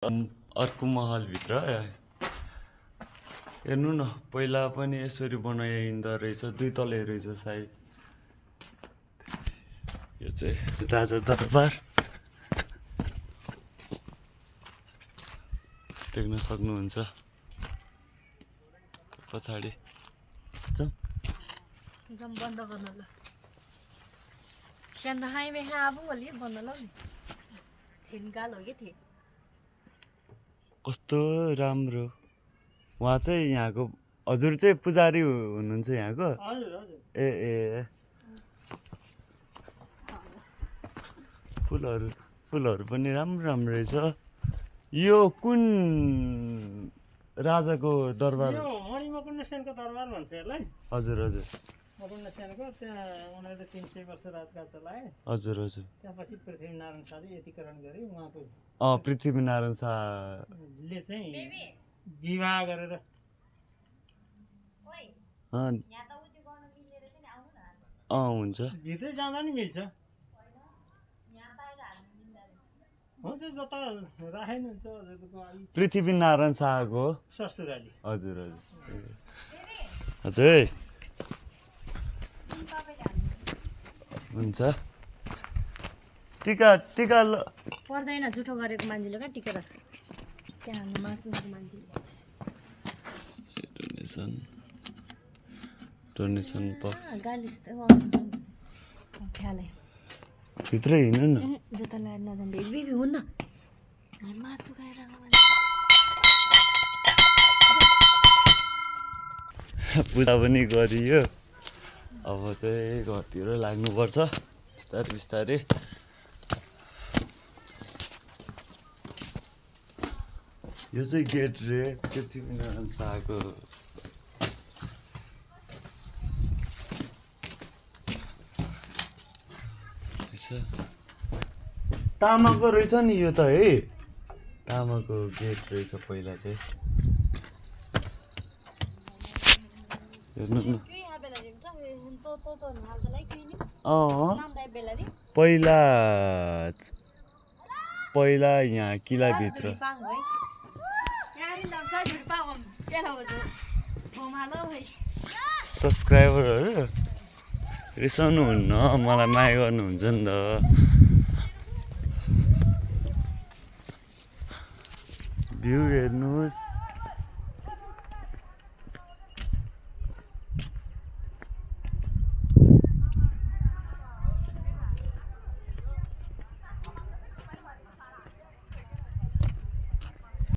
अर्को महलभित्र हेर्नु न पहिला पनि यसरी बनाइँदो रहेछ दुई तले रहेछ सायद यो चाहिँ राजा दरबार देख्न सक्नुहुन्छ पछाडि जम बन्द गर्न ल स्यान्दा हाइ में आबु अलि बन्द ल थिनगाल हो के थिए कस्तो राम्रो उहाँ चाहिँ यहाँको हजुर चाहिँ पुजारी हुनुहुन्छ यहाँको हजुर हजुर ए फुलहरू पनि राम्रो राम्रो रहेछ यो कुन राजाको दरबार यो मणिमकुण्ड सेनको दरबार भन्छ यसलाई हजुर हजुर मकुण्ड सेनको त्यहाँ उनीहरूले 300 वर्ष राजकाज चलाए हजुर हजुर त्यसपछि पृथ्वीनारायण शाहले एकीकरण गरे उहाँको पृथ्वीनारायण शाहले चाहिँ विवाह गरेर हुन्छ भित्रै जाँदा नि मिल्छ हुन्छ जता राखेनुहुन्छ हजुरको पृथ्वीनारायण शाहको ससुराली हजुर हजुर हजुर हुन्छ टिका टिका पर्दैन जुठो गरेको मान्छेले कहाँ टिका राख्छ त्यहाँ हाल्नु मासुको मान्छेले डोनेसन गाली ख्यालै भित्रै हिँड्नु न जुत्ता लगाएर नजानु बेबी हुन्न मासु खाएर पूजा पनि गरियो अब चाहिँ घरतिर लाग्नुपर्छ बिस्तारै बिस्तारै यो चाहिँ गेट रे पृथ्वीनारायण शाहको तामाको रहेछ नि यो त है तामाको गेट रहेछ पहिला चाहिँ हेर्नु न पहिला यहाँ किलाभित्र सब्सक्राइबरहरू रिसाउनुहुन्न मलाई माया गर्नुहुन्छ नि त भ्यू हेर्नुहोस्